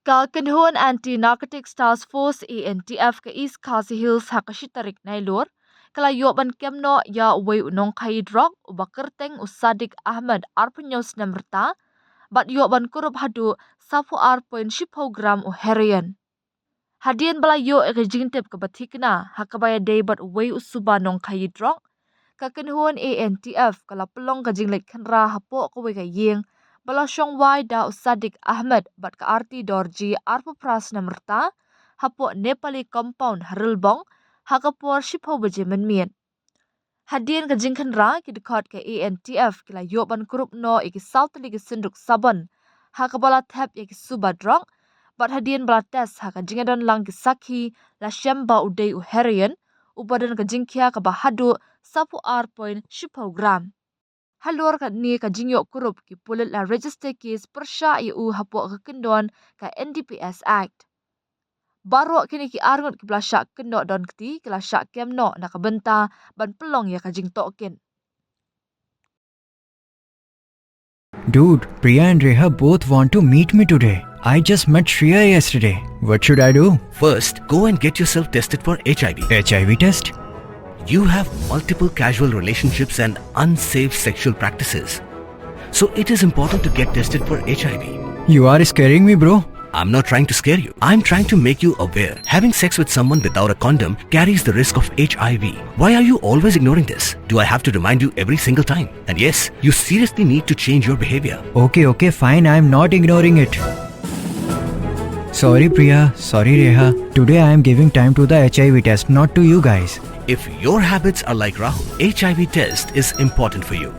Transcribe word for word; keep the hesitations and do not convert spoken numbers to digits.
Ka kynhun Anti Narcotics Task Force, A N T F, ka East Khasi Hills ha ka shi tarik Nailur ka la ïoh ban kem noh ïa uwei u nongkhaïi drok uba kyrteng u Sadiq Ahmed, arphew hynñiew snem rta, bad ïoh ban kurup haduh saphew ar point shiphew gram u heroin. Hadien ba la ïoh ïa ka jingtip kaba thikna ha kaba ïadei bad uwei u suba nongkhaïi drok, ka kynhun A N T F ka la pynlong ka jingleit khynra hapoh kawei ka ïing ba la shong wai da u Sadiq Ahmed bad ka Arti Dorji, arphew phra snem rta, hapoh Nepali Compound ha Rilbong ha ka por shiphew baje mynmiet. Hadien ka jingkhynra, ki dkhot ka A N T F ki la ïoh ban kurup noh ïa ki saw tylli ki synduk sabon ha kaba la thep ïa ki suba drok, bad hadien ba la test ha ka jingïadon lang ki sakhi, la shem ba u dei u heroin uba don ka jingkhia kaba haduh saphew ar point shiphew gram. Halor kane ka jingïoh kurup, ki pulit la register case pyrshah ïa u hapoh ka kyndon ka N D P S Act. Baroh kine ki arngut kiba la shah kynnoh don kti ki la shah kem noh na ka bynta ban pynlong ïa ka jingtohkit. Dude, Priya and Reha both want to meet me today. I just met Shreya yesterday. What should I do? First, go and get yourself tested for H I V. H I V test? You have multiple casual relationships and unsafe sexual practices. So it is important to get tested for H I V. You are scaring me, bro. I'm not trying to scare you. I'm trying to make you aware. Having sex with someone without a condom carries the risk of H I V. Why are you always ignoring this? Do I have to remind you every single time? And yes, you seriously need to change your behavior. Okay, okay, fine. I'm not ignoring it. Sorry, Priya. Sorry, Reha. Today I am giving time to the H I V test, not to you guys. If your habits are like Rahul, H I V test is important for you.